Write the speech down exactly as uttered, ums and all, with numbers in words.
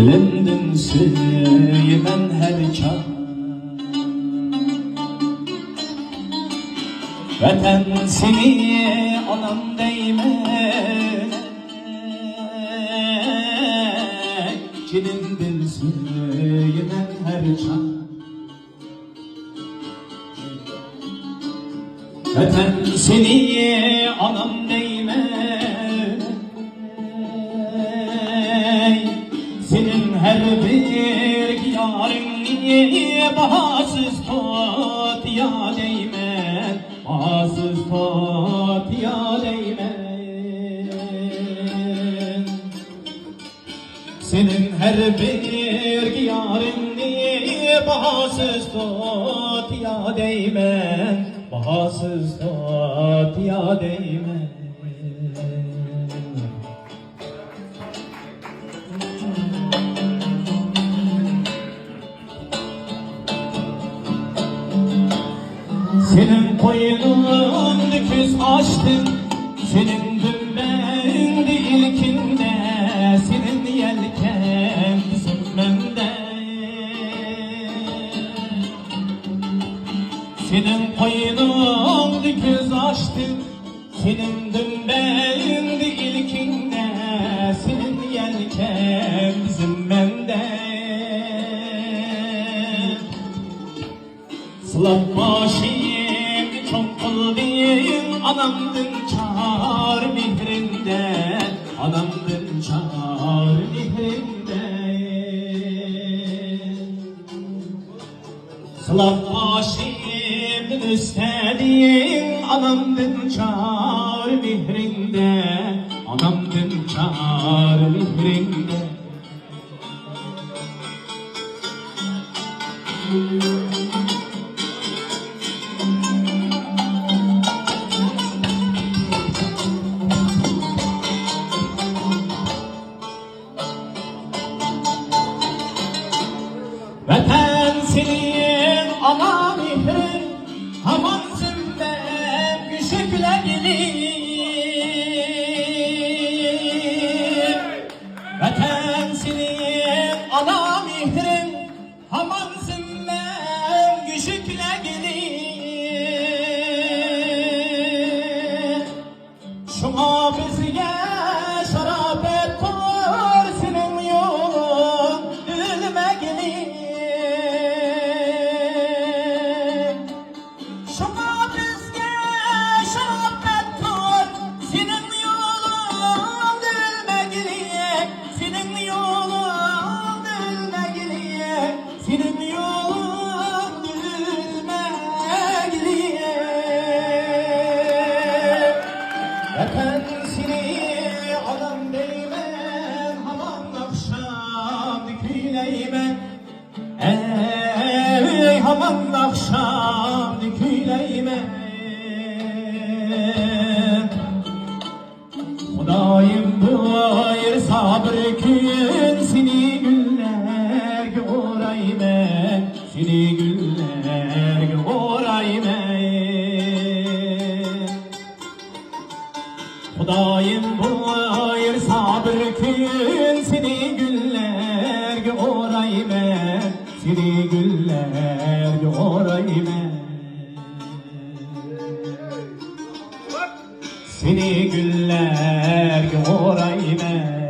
دىلىمدىن سۆيىمەن ھەر چاغ. ۋەتەن سېنى ئانام دەيمەن، جېنىمدىن سۆيىمەن ھەر چاغ. ۋەتەن سېنى ئانام دەيمەن، سېنىڭ ھەر بىر دىيارىڭنى باھاسىز تۇتىيا دەيمەن، باھاسىز تۇتىيا دەيمەن. سېنىڭ ھەر بىر دىيارىڭنى باھاسىز تۇتىيا دەيمەن، باھاسىز تۇتىيا دەيمەن. سېنىڭ قوينۇڭدا كۆز ئاچتىم، سېنىڭ دۈمبەڭدە ئىلكىمدە، سېنىڭ يەلكەڭدە زىممەمدە. سېنىڭ قوينۇڭدا كۆز ئاچتىم، سېنىڭ دۈمبەڭدە ئىلكىمدە، سېنىڭ يەلكەڭدە زىممەمدە. سىلاپ باشىمنى چوڭ قىلدىڭ، ئانامدىن چار مېھرىڭدە، ئانامدىن چار مېھرىڭدە. سىلاپ باشىمدىن ئۆستۈردۈڭ، ئانامدىن چار مېھرىڭدە، ئانامدىن چار مېھرىڭدە. ۋەتەن سېنىڭ ئانا مېھرىڭ، ھامان زىممەمگە يۈكلىگىلى. ۋەتەن سېنىڭ ئانا مېھرىڭ، ھامان زىممەمگە يۈكلىگىلى. شۇڭا بىزگە شاراپەتتۇر سېنىڭ يولۇڭدا ئۆلمەگىلى. شۇڭا بىزگە شاراپەتتۇر سېنىڭ يولۇڭدا ئۆلمەگىلى، سېنىڭ يولۇڭدا ئۆلمەگىلى. سېنىڭ يولۇڭدا ئۆلمەگىلى. ۋەتەن سېنى ئانام دەيمەن، ھامان ئاخشامدا كۈيلەيمەن. ئەي، ھامان ئاخشامدا كۈيلەيمەن. خۇدايىم بۇيرۇسا بىر كۈن سېنى گۈللەرگە ئورايمەن، سېنى گۈللەرگە ئورايمەن. خۇدايىم بۇيرۇسا بىر كۈن سېنى گۈللەرگە ئورايمەن، سېنى گۈللەرگە ئورايمەن. سېنى گۈللەرگە ئورايمەن.